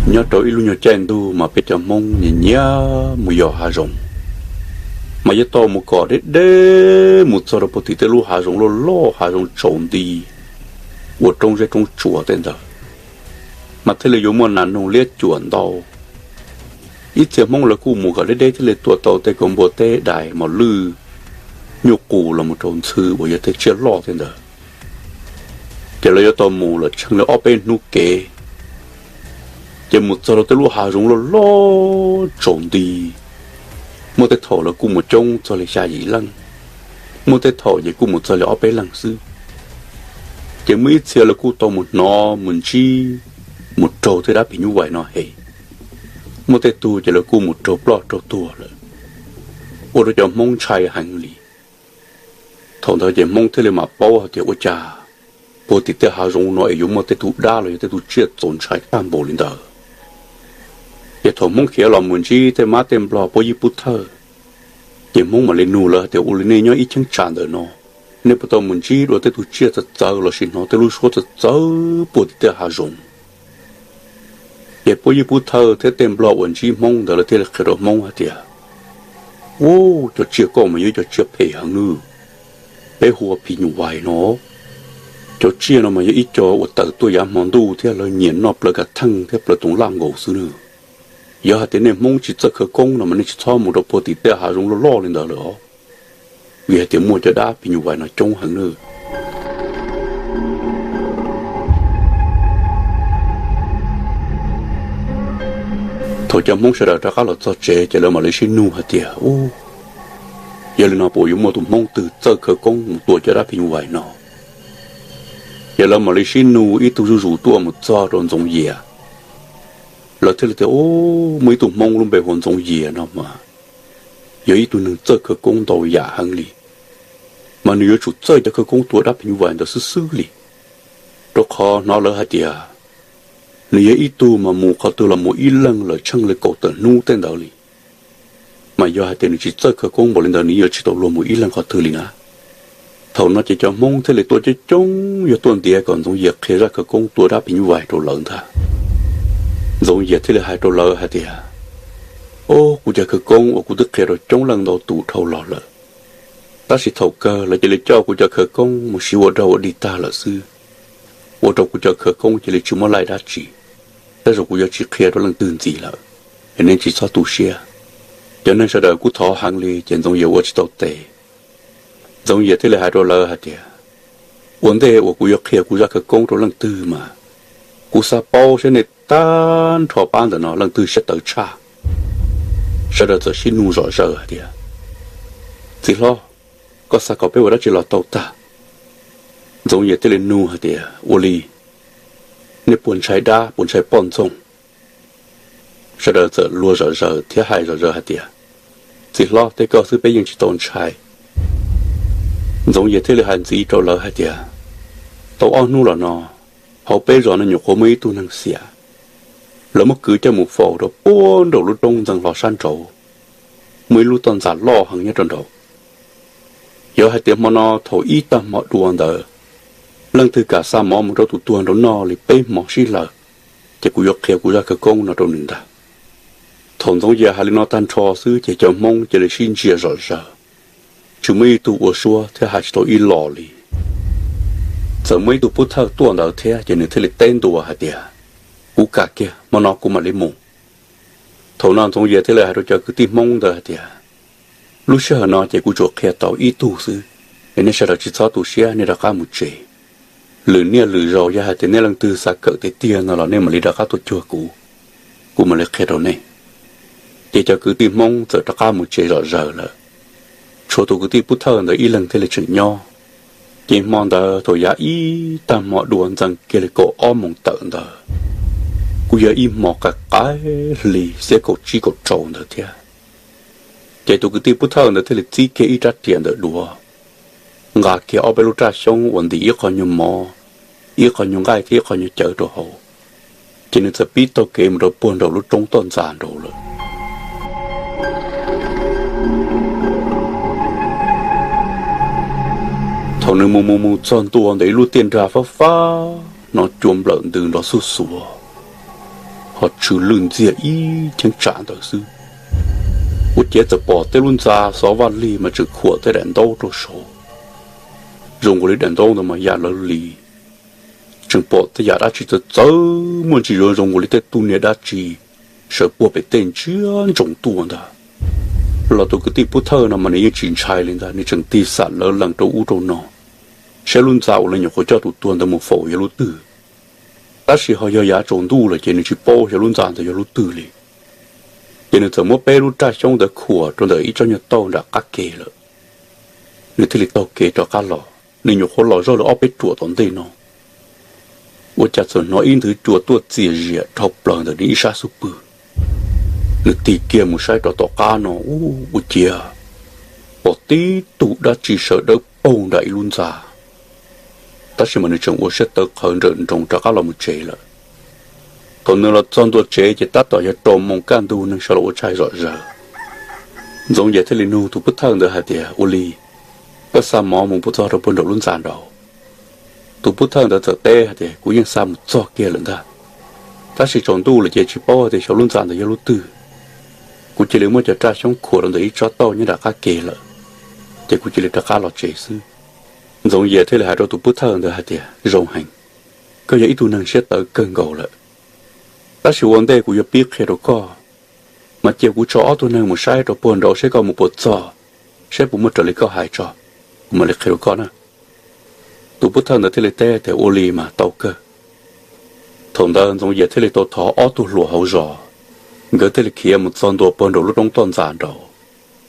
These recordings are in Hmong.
Nyob rau ib lub nyuag caij ntuj mas peb cov Hmoob nyiam nyiam mus yos hav zoov, mas yuav tau mus kom deb deb mus txog rau puag tim tej lub hav zoov loj loj, hav zoov tsaus nti uas roob zeb roob tsuas tej ntawd, mas thiaj li yuav muaj nas noog liab cuam ntau. Ib txhia Hmoob lawv kuj mus kom deb deb thiaj li tua tau tej kaus npua teb, dais, mos lwj, nyuj qus los mus rau ntxhw uas yog tej tsiaj loj tej ntawd. Ces lawv yuav tau mus lawm tsheej li ob peb hnub kev, ces mus txog rau tej lub hav zoov loj loj tsaus nti. Muaj tej thaum lawv kuj mus coob txog li xya yim leej, muaj tej thaum ces kuj mus txog li ob peb leeg xwb. Ces muaj ib txhia lawv kuj tau mus hnov mus ntsib, mus raug tej dab phim nyuj vais no hem. Muaj tej tug ces lawv kuj mus raug ploj raug tuag lawm, ua rau cov Hmoob ntshai heev li. Thaum ntawd ces Hmoob thiaj li mam paub hais tias ua cas puag tim tej hav zoov no es yuav muaj tej tug dab los yog tej tug tsiaj txaus ntshai tag npaum li ntawd. Ces thaum Hmoob khiav los mus ntsib tej mab tej nplog puab yij pub thawj, ces Hmoob mam li nug lawv hais tias ua li nej nyob ib cheeb tsam ntawm no, nej puas tau mus ntsib dua tej tug tsiaj txawv txawv lossis hnov tej lub suab txawv txawv puag tim tej hav zoov? Ces puab yij pub thawj thiab tej nplog uas ntsib Hmoob ntawd lawv thiaj li qhia rau Hmoob hais tias, Ub, cov tsiaj koj mas yog ib cov tsiaj phem heev nawb. Peb hu ua phim nyuj vais no. Cov tsiaj no mas yog ib co uas tawm tuaj yav hmo ntuj thiab lawv nyiam noj plawv kav theej thiab plawv toov laj nkaus xwb nawb. Yog hais tias nej Hmoob tsis txawj khawv koob no mas nej tsis txhob mus rau puag tim tej hav zoov loj loj li ntawd lawm os, vim hais tias muaj cov dab phim nyuj vais no coob heev nawb. Thaum cov Hmoob sawv daws rov qab los txog tsev ces lawv mam li sib nug hais tias, Ub, yog li no puas yuav muaj tus Hmoob twg txawj khawv koob mus tua cov dab phim nyuj vais no? Ces lawv mam li sib nug ib tug zuj zus tuaj mus txog rau Ntxoov Yias. Lawv thiaj li tias, Ub, muaj ib tug Hmoob lub npe hu ua Ntxoov Yias no mas yog ib tug neeg txawj khawv koob ntau yam heev li, mas nws yuav tsum txawj cov khawv koob tua dab phim nyuj vais ntawd xwb xwb li. Rau qhov hnov lawv hais tias nws yog ib tug mas mus qhov twg los mus ib leeg lawm tsheej li kaum tawm hnub tej ntawd li. Mas yog hais tias nws tsis txawj khawv koob npaum li ntawd nws yuav tsis tau luag mus ib leeg qhov twg li na. Thaum no ces cov Hmoob thiaj li tuaj coob coob yog tuaj ntiav kom Ntxoov Yias qhia zaj khawv koob tua dab phim nyuj vais rau lawv ntag. Ntxoov Yias thiaj li hais rau lawv hais tias, Ob, kuv cov khawv koob uas kuv twb qhia rau coob leej ntau tus dhau los lawm, tab sis thaum kawg lawv cia li coj kuv cov khawv koob mus siv ua dog ua dig tag lawm xwb, ua rau kuv cov khawv koob cia li tsis muaj laij dab tsi. Tej zaum kuv yuav tsis qhia rau leej twg ntxiv lawm, es nej tsis txhob tu siab. Cov neeg sawv daws kuj thov heev li ces Ntxoov Yias ua tsis tau tes. Ntxoov Yias thiaj li hais rau lawv hais tias, Ua ntej uas kuv yuav qhia kuv zaj khawv koob rau leej twg mas kuv xav paub saib nej tag nrho pab ntawm no leej twg siab tawv tshaj. Sawv daws txawm sib nug zom zaws hais tias, Txiv hlob, koj xav kom peb ua dab tsi los tau tag. Ntxoov Yias thiaj li nug hais tias, Ua li, nej puas ntshai dab, puas ntshai poj ntxoog? Sawv daws txawm luag zom zaws thiab hais zom zaws hais tias, Txiv hlob, tej koj xwb peb yeej tsis tau ntshai. Ntxoov Yias thiaj li hais ntxiv rau lawv hais tias, Tau ob hnub los no, hauv peb zos no nyuam qhuav muaj ib tug neeg xiam, lawv muab kwv coj mus faus rau puag nraum lub roob ntxeev hlo sab nraud, muaj ib lub toj ntxas loj heev nyob rau nraud. Yog hais tias hmo no thaum ib tag hmo dua ntawd leej twg kam xa mov mus rau tus tuag nraud noj li peb hmo sib law, ces kuv yuav qhia kuv zaj khawv koob no rau nws ntag. Thaum Ntxoov Yias hais li no tag nrho xwb ces cov Hmoob cia li sib ntsia zom zaws, tsis muaj ib tug ua suab thiab hais tsis tau ib los li. Txawm muaj ib tug pub thawj tuaj ntawd thiab ces nws thiaj li teb ntua hais tias, Kuv kam kiag, hmo no kuv mam li mus. Thaum no Ntxoov Yias thiaj li hais rau cov kwv tij Hmoob ntawd hais tias, Lub sij hawm no ces kuv tsuas qhia tau ib tug xwb, es nej sawv daws tsis txhob tu siab, nej rov qab mus tsev. Lwm niaj lwm zaus yog hais tias nej leej twg xav kawm tiag tiag no los nej mam li rov qab tuaj cuag kuv, kuv mam li qhia rau nej. Ces cov kwv tij Hmoob txawm rov qab mus tsev zom zaws lawm. Tshuav tus kwv tij pub thawj ntawd ib leeg thiaj li tseem nyob. Ces hmo ntawd thaum yav ib tag hmo dua ntxeev kiag li kaum ob moos tawm ntawd, kuj yog ib hmo qaim qaim hli xiab kaum tsib kaum rau ntawd thiab. Ces tus kwv tij pub thawj ntawd thiaj li txib kiag ib rab riam ntawm duav, nqa kiag ob peb lub raj xyoob uas ntim ib qho nyuag mov, ib qho nyuag nqaij thiab ib qho nyuag cawv rau hauv. Ces nws txawm pib taug kev mus rau puag nraum lub roob toj ntxas nraud lawm. Thaum nws mus mus mus txog ntua ntawm ib lub tiaj nrag fab fab, hnov cua nplawm ntws nrov xuj xuav. ho tshwm lwj ntxiag ib cheeb tsam ntawd xwb. Ua ciav txawm pom tej lub ntxa xov vaj lig mas tseem khuam tej daim ntaub rau saud, zoo nkaus li daim ntaub ntawd mas ya lawv li. Tseem pom tej yam dab tsi txawv txawv muaj ntsis zoo zoo nkaus li tej tug niag dab tsi sawv puag pem tej ntsia ntsoov tuaj ntag. Los tus kwv tij Pub Thawj no mas nws yeej tsis ntshai li ntag, nws tseem tig xam lawv lees rau ub rau no, saib lub ntxa uas lawv nyuam qhuav coj tus tuag ntawd mus faus yog lub twg. Tab sis ho yog yav tsaus ntuj lawm ces nws tsis paub yog lub ntxa ntawd yog lub twg li. Ces nws txawm muab peb lub raj xyoob ntawd khuam rau ntawm ib tsob nyuag tauj nram qab ke lawm, nws thiaj li taug kev rov qab los. Nws nyuam qhuav los zog li ob peb ruam tom ntej no, ua cas txawm hnov ib nthwv cua tuaj txias zias dhau plaws ntawm nws ib sab xub pwg. Nws tig kiag mus saib rau tom qab no, ua ciav pom tib tug dab tsi sawv dawb paug nram ib lub ntxa. Tab sis mas nws tseem ua siab tawv qhawv nrawm nroos rov qab los mus tsev lawm. Thaum nws los txog ntua tsev ces tab tom yog rau moos kaj ntug, neeg sawv los ua tshais zom zaws. Ntxoov Yaj thiaj li nug tus Pub Thawj ntawd hais tias, ua li, koj xa mov mus puas txog rau puag nraum lub ntxa nraud? Tus Pub Thawj ntawd txawm teb hais tias, kuv yeej xa mus txog kiag lawm ntag, tab sis tsaus ntuj lawm ces tsis paub hais tias xyov lub ntxa ntawd yog lub twg. Kuv cia li muab cov raj xyoob khuam rau ntawm ib tsob tauj nyob nram qab ke lawm, ces kuv cia li rov qab los tsev xwb. Ntxoov Yaj thiaj li hais rau tus Pub Thawj ntawd hais tias, zoo heev, koj yog ib tug neeg siab tawv kawg nkaus lawm, tab sis ua ntej kuv yuav pib qhia rau koj, mas cia kuv tso ob tug neeg mus saib rau puag nraud seb koj mus puas txog, saib puas muaj raws li koj hais tso, kuv mam li qhia rau koj na. Tus Pub Thawj ntawd thiaj li teb tias, ua li mas tau kawg. Thaum ntawd Ntxoov Yaj thiaj li tau thov ob tug hluas hauv zos, nkawd thiaj li khiav mus txog ntua puag nraum lub roob toj ntxas nraud,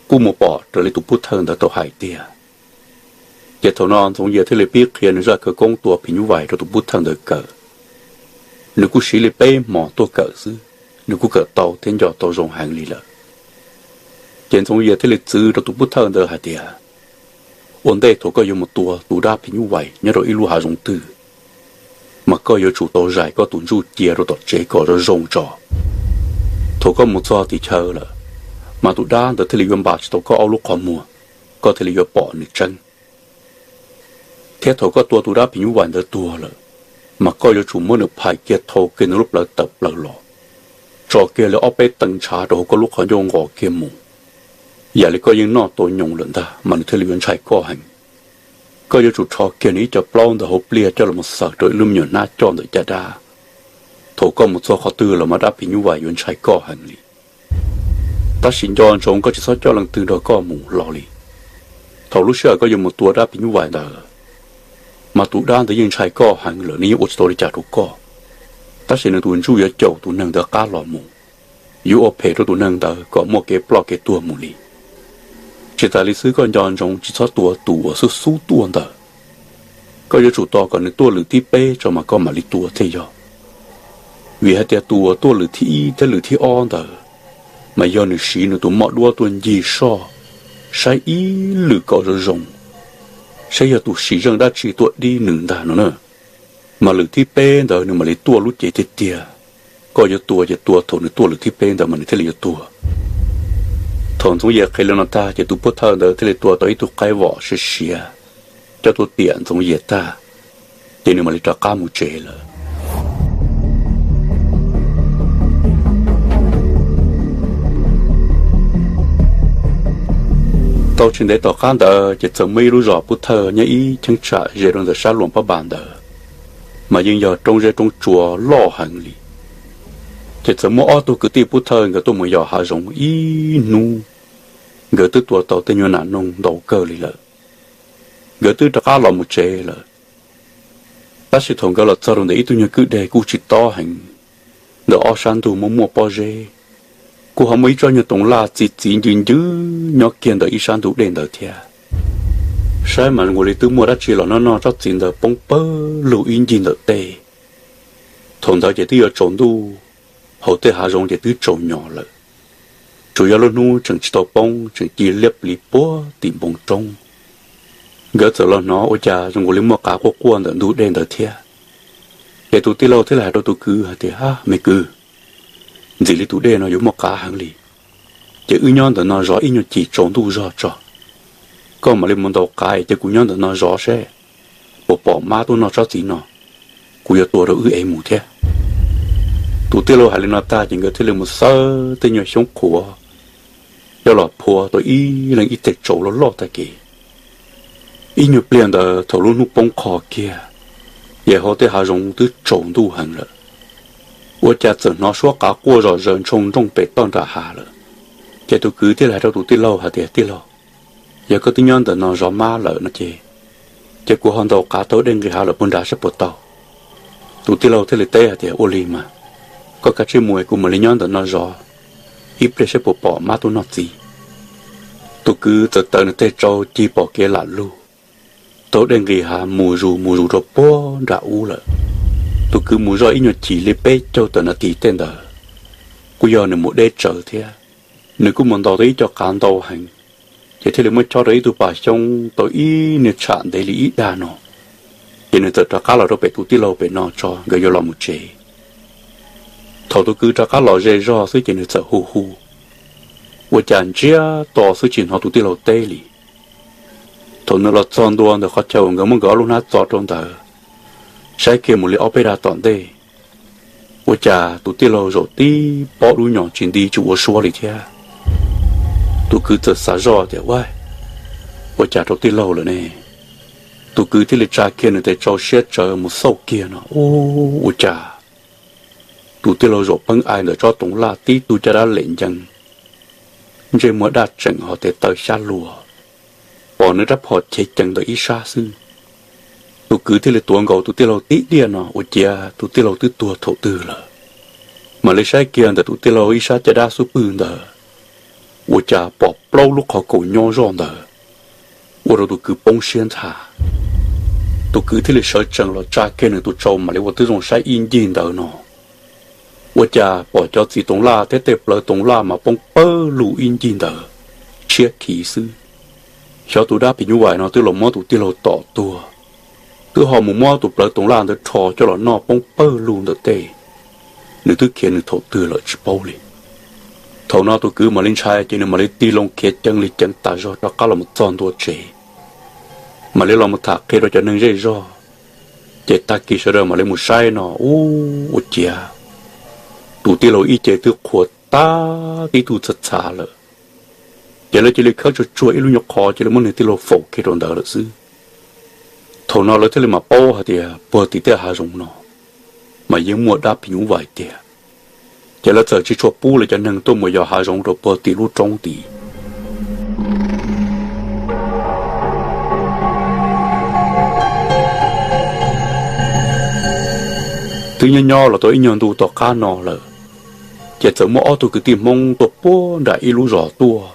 kuj mus pom raws li tus Pub Thawj ntawd tau hais tiag. Ces thaum no Ntxoov Yaj thiaj li pib qhia nws zaj khawv koob tua phim nyuj vais rau tus Pub Thawj ntawd kawm. Nws kuj siv li peb hmos tuaj kawm xwb, nws kuj kawm tau thiab nco tau zoo heev li lawm. Ces Ntxoov Yaj thiaj li txwv rau tus Pub Thawj ntawd hais tias, ua ntej thaum koj yuav mus tua tus dab phim nyuj vais nyob rau ib lub hav zoov twg, mas koj yuav tsum tau zais koj tus ntsuj cia rau tom tsev kom zoo zoo tso. Thaum koj mus txog tim chaw lawm, mas tus dab ntawd thiaj li yuav npaj tsis tau koj ob lub qhov muag, koj thiaj li yuav pom nws tseeb. Thiab thaum koj tua tus dab phim nyuj vais ntawd tuag lawm, mas koj yuav tsum muab nws phais kiag thau kiag nws lub plawv tawm plaws los, tso kiag li ob peb tee ntshav rau hauv koj lub qhov ncauj nqos kiag mus. Yam li koj yeej noj tau nyoos lawm ntag mas nws thiaj li yuav ntshai koj heev. Koj yuav tsum rho kiag nws ib co plaub ntawm hauv pliaj coj los xaws rau ib lub me nyuam hnab coj ntawm caj dab. Thaum koj mus txog qhov twg los mas dab phim nyuj vais yuav ntshai koj heev li. Tab sis nco ntsoov koj tsis txhob coj leej twg nrog koj mus los li. Thaum lub sij hawm koj yuav mus tua dab phim nyuj vais ntawd, mas tus dab ntawd yeej ntshai koj heev lawm, nws yeej ua tsis tau li cas rau koj. Tab sis nws tus ntsuj yuav caum tus neeg ntawd qab los mus, yuav ua phem rau tus neeg ntawd kom muaj kev ploj kev tuag mus li. Tsis tas li xwb, koj nco ntsoov tsis txhob tua tus uas xub xub tuaj ntawd. Koj yuav tsum tos kom nws tuaj lwm thib peb tso mas koj mam li tua thiaj yog. Vim hais tias tus uas tuaj lwm thib ib thiab lwm thib ob ntawd, mas yog nws siv nws tus moj duab tuaj ncig soj, saib ib lwm kom zoo zoo, saib yog tus sim zeej dab tsi tuaj dib nws ntag no na. Mas lwm thib peb ntawd nws mam li tuaj lub cev tiag tiag. Koj yuav tua ces tua thaum nws tuaj lwm thib peb ntawd mas nws thiaj li yuav tuag. Thaum Ntxoov Yias qhia li no tag ces tus pov thawj ntawd thiaj li tua tau ib tug qaib vom siav siav coj tuaj tiam Ntxoov Yias tag, ces nws mam li rov qab mus tsev lawm. Tau tsis ntev tom qab ntawd ces txawm muaj ib lub zos pov thawj nyob ib cheeb tsam ze rau ntawm sab Luam Pab Npas ntawd, mas yeej yog roob zeb roob tsua loj heev li. Ces txawm muaj ob tug kwv tij pov thawj nkawd tuaj mus yos hav zoov ib hnub, nkawd twb tua tau tej nyuag nas noog ntau kawg li lawm. Nkawd twb rov qab los mus tsev lawm, tab sis thaum nkawd los txog rau ntawm ib tug nyuag kwj deg kuj tsis tob heev, ntawm ob sab ntug muaj muaj pob zeb, kuj ho muaj ib tsob nyuag toov laj txi txiv ncw ncw nyob kiag ntawm ib sab ntug dej ntawd thiab. Saib mas zoo li twb muaj dab tsi los noj noj tsob txiv ntawd poob pawg lug ib ncig ntawm tej. Thaum ntawd ces twb yuav tsaus ntuj, hauv tej hav zoov ces twb tsaus nyos lawm. Tsuas yog lub hnub tseem tsis tau poob tseem ci liab pliv puag tim npoo roob. Nkawd txawm los hnov ua cas zoo li muaj qav quaj quaj ntawm ntug dej ntawd thiab. Ces tus tij laug thiaj li hais rau tus kwv hais tias, me kwv, ntxim li tus dej no yuav muaj qav heev li, ces wb nyob ntawm no zov ib nyuag cim tsaus ntuj zog tso. Koj mam li mus ntaus qav es cia kuv nyob ntawm no zov seb puas pom mab tuaj noj tsob txiv no, kuv yuav tua rau wb ev mus thiab. Tus tij laug hais li no tag ces nkawd thiaj li mus xawb tej nyuag xyoob qhuav coj los phua tau ib leeg ib teg tsau loj loj tag kev. Ib nyuag pliag ntawd thaum lub hnub poob qho kiag, ces hauv tej hav zoov twb tsaus ntuj heev lawm. Ua cas txawm hnov suab qav quaj zom zaws ntshoo nrooj pem toj nram hav lawm. Ces tus kwv thiaj li hais rau tus tij laug hais tias, Tij laug, yog koj twb nyob ntawm no zov mab lawm no ces, ces kuv ho ntaus qav taug dej nqis hav lawm puag nrad saib puas tau. Tus tij laug thiaj li teb hais tias, Ua li mas, koj kav tsij mus es kuv mam li nyob ntawm no zov ib pliag saib puas pom mab tuaj noj txiv. Tus kwv txawm taws nws tej tsau cig pom kev lam lug, taug dej nqis hav mus zus mus zus rau puag nram ub lawm. Tus kwv mus zoj ib nyuag chim li peb caug tawm nas this tej ntawd, kuj yog nws mus deb tsawv thiab. Nws kuj mus ntaus tau ib co qav ntau heev, ces thiaj li muab chob rau ib tug pas xyoob tau ib niag tsham ntev li ib dag no. Ces nws txawm rov qab los rau pem tus tij laug pem no tso nkawd yuav los mus tsev. Thaum tus kwv rov qab los ze zog xwb ces nws txawm hu hu, ua cas ntsiag to xwb tsis hnov tus tij laug teb li. Thaum nws los txog ntua ntawm qhov chaw uas nkawd muab nkawd ob lub hnab txo rau ntawd, saib kiag mus li ob peb dag tom ntej, ua cas tus tij laug zaum tib pob dub nyos tsis nti tsis ua suab li thiab. Tus kwv txawm xav zoj tias, Ua, ua cas rau tij laug lawm ne? Tus kwv thiaj li tsa kiag nws tes tsau siab tsawv mus xauj kiag no, ua cas tus tij laug zaum peeb ai ntawm tsob toov laj tib tug caj dab lem ncees, ntsej muag daj tseem ho tes taw xyab luag, pom nws rab phom chev cees ntawm ib sab xwb. Tus kwv thiaj li tuav nkaus tus tij laug tib diaj no ua ciav tus tij laug twb tuag thaum twg lawm. Mam li saib kiag ntawm tus tij laug ib sab caj dab xub pwg ntawd, ua cas pom plaub lub qhov kaus nyob zoj ntawd, ua rau tus kwv poob siab nthav. Tus kwv thiaj li sawv tsees los tsa kiag nws tus tsau mam li ua tib zoo saib ib ncig ntawd no, ua cas pom cov txiv toov laj thiab tej plawv toov laj mas poob pawg lug ib ncig ntawd, tshiab khiv xwb. Xyov tus dab phim nyuj vais no twb los muab tus tij laug tom tuag, twb ho mus muab tus plawv toov laj ntawd rho coj los noj poob pawg lug ntawm tej. Nws twb khiav nws thaum twg lawm tsis paub li. Thaum no tus kwv mam li ntshai ces nws mam li tig loo khiav ceev li ceev tas zog rov qab los mus txog ntua tsev, mam li los mus tham qhia rau cov neeg zej zog. Ces tag kis sawv daws mam li mus saib no, ua ciav tus tij laug ib ce twb qhuav tag tib tug txhav txhav lawm. Ces lawv cia li khawb tsuag tsuag ib lub nyuag qhov cia li muab nws tij laug faus kiag rau ntawd lawm xwb. Thaum no lawv thiaj li mam paub hais tias puag tim tej hav zoov no mas yeej muaj dab phim nyuj vais tiag. Ces lawv txawm tsis tshua pub lawv cov neeg tuaj mus yos hav zoov rau puag tim lub roob tid. Twb nyob nyob los tau ib nyuag ntu tom qab no lawm, ces txawm muaj ob tug kwv tij Hmoob tuaj puag nram ib lub zos tuaj.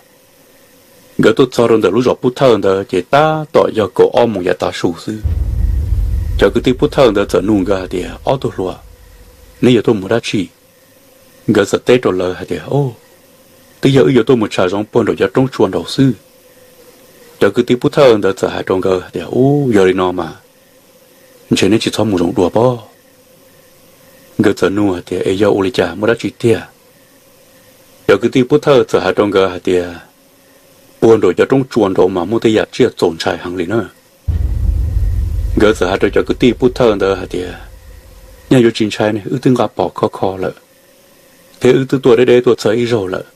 Nkawd tuaj txog rau ntawm lub zos Pub Thawj ntawd ces tab tom yog kaum ob moos yav tav su xwb. Cov kwv tij Pub Thawj ntawd txawm nug nkawd hais tias, Ob tug hluas, neb yuav tuaj mus dab tsi? Nkawd txawm teb rau lawv hais tias, Twb yog wb yuav tuaj mus tsham zoov puag nraum cov roob tsua nraud xwb. Cov kwv tij Pub Thawj ntawd txawm hais rau nkawd hais tias, Ub, yog li no mas ntshe neb tsis txhob mus zoov dua pob. Nkawd txawm nug hais tias, Es yog ua li cas, muaj dab tsi tiag? Cov kwv tij Pub Thawj txawm hais rau nkawd hais tias, Puag nraum cov roob tsua nraud mas muaj tej yam tsiaj txaus ntshai heev li na. Nkawd txawm hais rau cov kwv tij Pub Thawj ntawd hais tias, Nyaj yuav tsis ntshai ne, wb twb nqa phom khov kho lawm, thiab wb twb tuaj deb deb tuaj txog ib zaug lawm,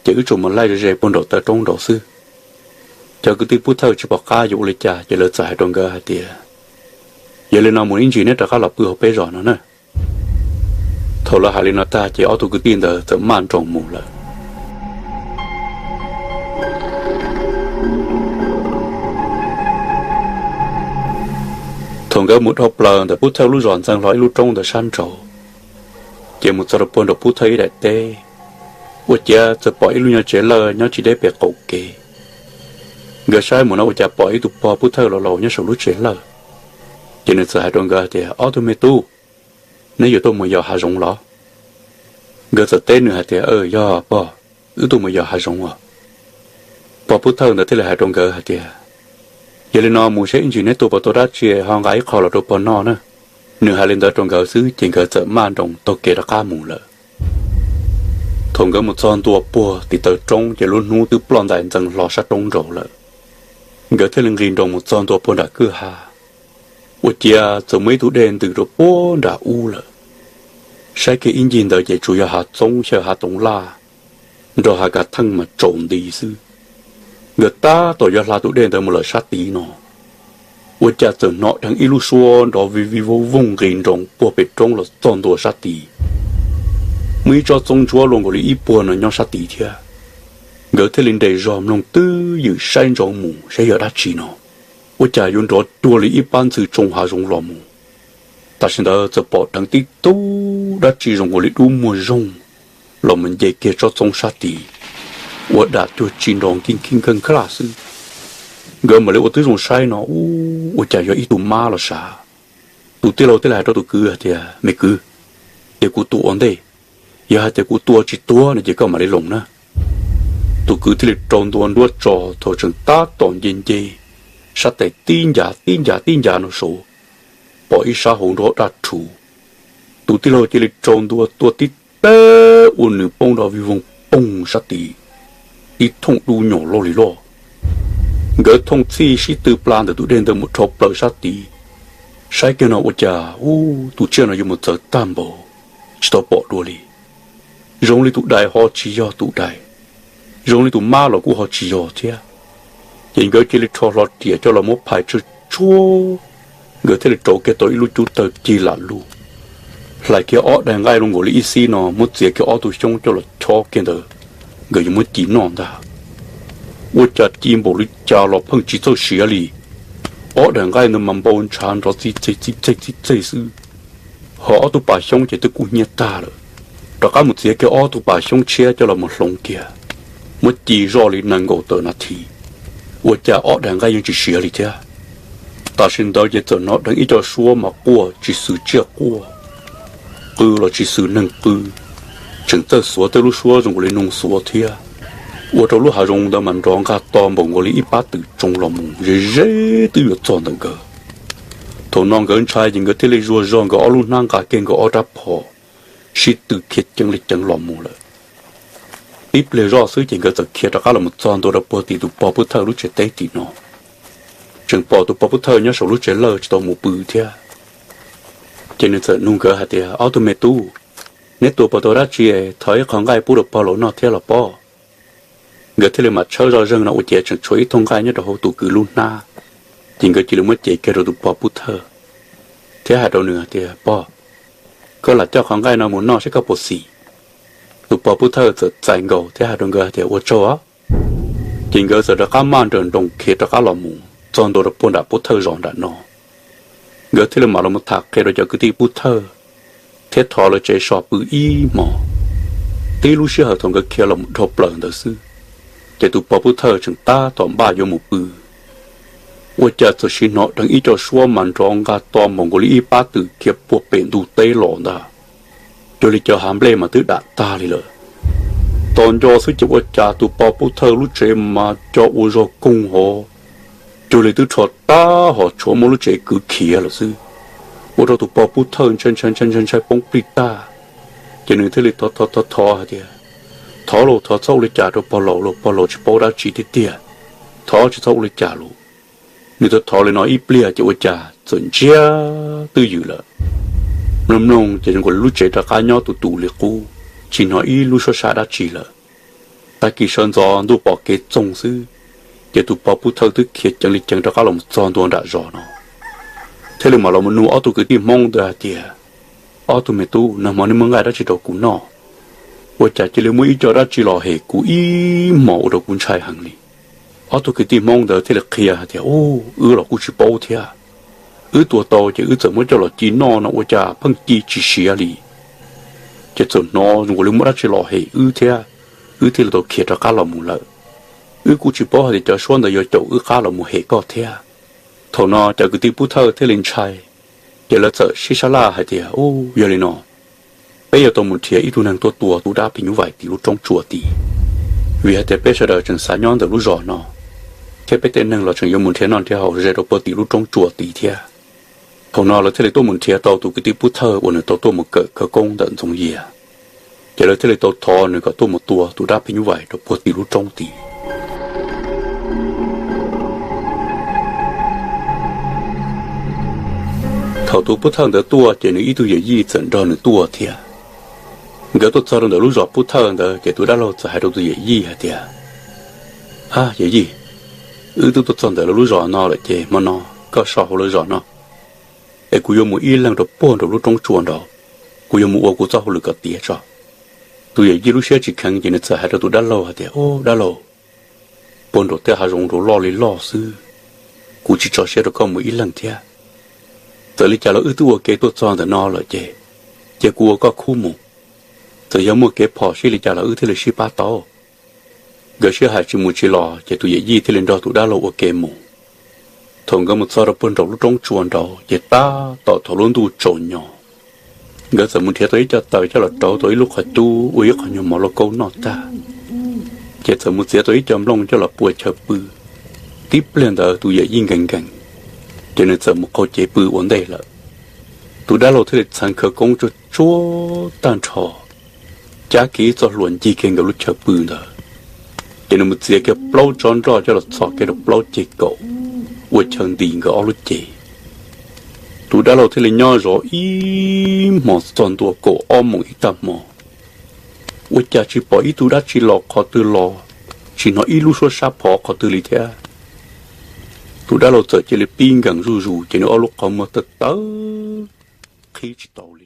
ces wb tsuas mus laij ze ze puag nraum taw roob nraud xwb. Cov kwv tij Pub Thawj tsis pom qab yuav ua li cas ces lawv txawm hais rau nkawd hais tias, Yog li no mus ib ntsis neb rov qab los pw hauv peb zos no na. Thaum lawv hais li no tag ces ob tug kwv tij ntawd txawm maj nroos mus lawm. Thaum nkawd mus dhau plaws ntawm Pub Thawj lub zos ntxeev hlo ib lub roob ntawd sab nraud, ces mus txog rau puag nraum Pub Thawj ib daim teb, ua ciav txawm pom ib lub nyuag tsev lawj nyob tsis deb pem qaum kev. Nkawd saib mus no ua cas pom ib tug pog Pub Thawj laus laus nyob saum lub tsev lawj. Ces nws txawm hais rau nkawd hais tias, Ob tug me tub, neb yuav tuaj mus yos hav zoov los? Nkawd txawm teb nws hais tias, Yog pog, wb tuaj mus yos hav zoov os. Pog Pub Thawj ntawd thiaj li hais rau nkawd hais tias, Yog li no mus saib ib ntsis neb tua puas tau dab tsi ho nqa ib qho los rau pog noj na. Nws hais li ntawd rau nkawd xwb ces nkawd txawm maj nroos taug kev rov qab mus lawm. Thaum nkawd mus txog ntua puag tim taw roob ces lub hnub twb ploj ntais ntxeev hlo sab roob nraud lawm. Nkawd thiaj li nqis nroos mus txog ntua puag nram kwj ha, ua ciav txawm muaj ib tug dej ntws rau puag nram ub lawm. Saib kiag ib ncig ntawd ces tsuas yog hav txoob xyaw hav toov laj nrog hav kav theej mas tsaus nti xwb. Nkawd tab tom yuav hla tus dej ntawd mus lawm sab tid no, ua cas txawm hnov dheev ib lub suab nrov vij vij vooj vooj nqis nroos puag pem roob los txog ntua sab tid. Muaj ib tsob txoob ntsuab luaj nkaus li ib puag no nyob sab tid thiab. Nkawd thiaj li nres zog mloog twj ywm saib ntsoov mus saib yog dab tsi no. Ua cas yuav nrov cuag li ib pab ntxhw tsoo hav zoov los mus. Tam sim ntawd txawm pom dheev tib tug dab tsi zoo nkaus li dub muag zoog los mus nce kiag tsob txoob sab tid, ua dam cuag tsi nrov nkij nkij nkaj nkaj xwb. Nkawd mam li ua tib zoo saib no, ua cas yog ib tug mab los sav. Tus tij laug thiaj li hais rau tus kwv hais tias, Me kwv, ces kuv tua ua ntej, yog hais tias kuv tua tsis tuag no ces koj mam li loos na. Tus kwv thiaj li rau ntua nruab tso, thaum tseem tab tom nce nce sab tes tib ncav tib ncav tib ncav no saud, pom ib sab hauv nruab daj rhuv. Tus tij laug cia li rau ntua tua tib teg ua nws poob nrov vij voog poog sab tid, ib thooj dub nyuam loj li loj. Nkawd thooj txhij sib tw pla ntawm tus dej ntawd mus dhau plaws sab tid. Saib kiag no ua cas ub, tus tsiaj no yuav mus txawv tag npaum, tsis tau pom dua li. Zoo li tus dais ho tsis yog tus dais, zoo li tus mab los kuj ho tsis yog thiab. Ces nkawd cia li rho hlo riam coj los muab phais tshuaj tshuaj, nkawd thiaj li rauv kiag tau ib lub cub tawg cig lam lug, hlais kiag ob daim nqaij luaj nkaus li ib xib no muab txiav kiag ob tug xyoob coj los chob kiag ntawd, nkawd yuav muab ci noj ntag. Ua cas ci npaum li cas los pheej tsis txawj siav li. Ob daim nqaij ntawd mas npau ntshav nrov txij txej txij txej txij txej xwb. Ho ob tug pas xyoob ces twb kub hnyiab tag lawm. Rov qab mus txiav kiag ob tug pas xyoob tshiab coj los mus hloov kiag, muab ci zoj li nees nkaum tawm nas this, ua cas ob daim nqaij yeej tsis siav li thiab. Tam sim ntawd ces txawm hnov dheev ib co suab mas quaj tsis xwm tsiaj quaj, qw los tsis xwm neeg qw, tseem txawj xuav tej lub suab zoo nkaus li noog xuav thiab. Ua rau lub hav zoov ntawd mas nrov nqag to npaum nkaus li ib pab twm tsoo los mus ze ze twb yuav txog ntawm nkawd. Thaum no nkawd ntshai ces nkawd thiaj li zuag zog nkawd ob lub hnab nqa kiag nkawd ob rab phom, sib tw khiav ceev li ceev los mus lawm. Tib pliag zoj xwb ces nkawd txawm khiav rov qab los mus txog ntua rau puag tim tus pog pub thawj lub tsev teb tim no. Tseem pom tus pog pub thawj nyob saum lub tsev lawj tsis tau mus pw thiab. Ces nws txawm nug nkawd hais tias, Ob tug me tub, neb tua puas tau dab tsi, thov ib qho nqaij pub rau pog laus noj thiab los pob? Nkawd thiaj li mam tshawb zoj zeeg no ua ciav tseem tshuav ib thooj nqaij nyob rau hauv tus kwv lub hnab. Ces nkawd cia li muab cev kiag rau tus pog pub thawj thiab hais rau nws hais tias, Pog, koj lam coj qhov nqaij no mus noj saib koj puas xis. Tus pog pub thawj txawm txais nkaus thiab hais rau nkawd hais tias, Ua tsaug os. Ces nkawd txawm rov qab maj nrawm nroos khiav rov qab los mus txog ntua rau puag nram pub thawj zos nram no. Nkawd thiaj li mam los mus tham qhia rau cov kwv tij pub thawj thiab thov lawv tsev so pw ib hmos. Tib lub sij hawm thaum nkawd khiav los mus dhau plaws ntawd xwb, ces tus pog pub thawj tseem tab tom npaj yuav mus pw, ua cas txawm sim hnov dheev ib co suab mas nrov nqag to npaum nkaus li ib pab twm khiav puag pem ntug teb los ntag. Cuag li cov hav nplej mas twb dam tag li lawm. Tos nco xwb ces ua cas tus pog pub thawj lub tsev mas co ua zog koog hov, cuag li twb rho tag hos tshuav muab lub tsev kwv khiav lawm xwb. Ua rau tus pog pub thawj ntshai ntshai ntshai ntshai ntshai poob plig tag. Ces nws thiaj li thov thov thov hais tias, Thov los thov txhob ua li cas rau pog laus los, pog laus tsis paub dab tsi tiag tiag, thov tsis txhob ua li cas los. Nws thov thov li no ib pliag ces ua cas txawm ntsiag twj ywm lawm. Mloog mloog ces zoo nkaus li lub tsev rov qab nyob tus tus li qub, tsis hnov ib lub suab sab dab tsi lawm. Tag kis sawv ntxov ntuj pom kev txoog xwb, ces tus pog pub thawj twb khiav ceev li ceev rov qab los txog ntua nram zos no, thiaj li mam los mus nug ob tug kwv tij Hmoob ntawd hais tias, Ob tug me tub, nag hmo nej muab nqaij dab tsi rau kuv noj? Ua cas cia li muaj ib co dab tsi los hem kuv ib hmos ua rau kuv ntshai heev li. Ob tug kwv tij Hmoob ntawd thiaj li qhia hais tias, Ub, wb los kuj tsis paub thiab. Wb tua tau ces wb txawm muab coj los ci noj no ua cas pheej ci tsis siav li. Ces txawm hnov zoo nkaus li muaj dab tsi los hem wb thiab, wb thiaj li tau khiav rov qab los mus lawm. Wb kuj tsis paub hais tias cov suab ntawd yuav caum wb qab los mus hem koj thiab. Thaum no cov kwv tij pub thawj thiaj li ntshai, ces lawv txawm sib sab laj hais tias, Ub, yog li no, peb yuav tau mus nrhiav ib tug neeg tuaj tua tus dab phim nyuj vais tim lub roob tsua tid, vim hais tias peb sawv daws tseem xav nyob ntawm lub zos no, thiab peb tej neeg los tseem yuav mus nrhiav noj nrhiav haus ze rau puag tim lub roob tsua tid thiab. Thaum no lawv thiaj li tuaj mus nrhiav tau tus kwv tij pub thawj uas nws tau tuaj mus kawm khawv koob ntawm Ntxoov Yias, ces lawv thiaj li tau thov nws kom tuaj mus tua tus dab phim nyuj vais rau puag tim lub roob tid. Thaum tus pub thawj ntawd tuaj ces nws ib tug yawm yij txawm nrog nws tuaj thiab. Nkawd tuaj txog rau ntawm lub zos Pub Thawj ntawd ces tus dab laug txawm hais rau tus yawm yij hais tias, A yawm yij, wb twb tuaj txog ntawm lawv lub zos no lawm ces hmo no koj so hauv lawv zos no, es kuv yuav mus ib leeg rau puag nraum lub roob tsua nraud, kuv yuav mus ua kuv txoj hauj lwm kom tiav tso. Tus yawm yij lub siab tsis kheev ces nws txawm hais rau tus dab laug hais tias, Ub dab laug, puag nraum tej hav zoov nraud loj li loj xwb, kuv tsis tso siab rau koj mus ib leeg thiab. Txawm li cas los wb twb ua ke tuaj txog ntawm no lawm ces cia kuv ua koj khub mus. Txawm yog muaj kev phom sij li cas los wb thiaj li sib pab tau. Nkawd sib hais tsis mus tsis los ces tus yawm yij thiaj li nrog tus dab laug ua ke mus. Thaum nkawd mus txog rau puag nraum lub roob tsua nraud ces tab tom thaum lub ntuj tsaus nyo, nkawd txawm mus nrhiav tau ib co taws coj los rauv tau ib lub qhov cub ua ib qho nyuag mov lauj kaub noj tag, ces txawm mus txiav tau ib co nplooj coj los pua chaw pw. Tib pliag ntawd tus yawm yij nkees nkees, ces nws txawm mus qaug cev pw ua ntej lawm. Tus dab laug thiaj li txheev khawv koob tsuag tsuag tag nrho, cab kiag ib txoj hlua ncig kiag nkawd lub chaw pw ntawd, ces nws mus txiav kiag plaub tsob nroj coj los txhos kiag rau plaub ceg kaum ua chaw ntis nkawd ob lub cev. Tus dab laug thiaj li nyob zov ib hmos txog ntua kaum ob moos ib tag hmo, ua cas tsis pom ib tug dab tsi los qhov twg los, tsis hnov ib lub suab sab phom qhov twg li thiab. Tus dab laug txawm cia li pib nkees zuj zus ces nws ob lub qhov muag tawv tawv, qhib tsis tau li.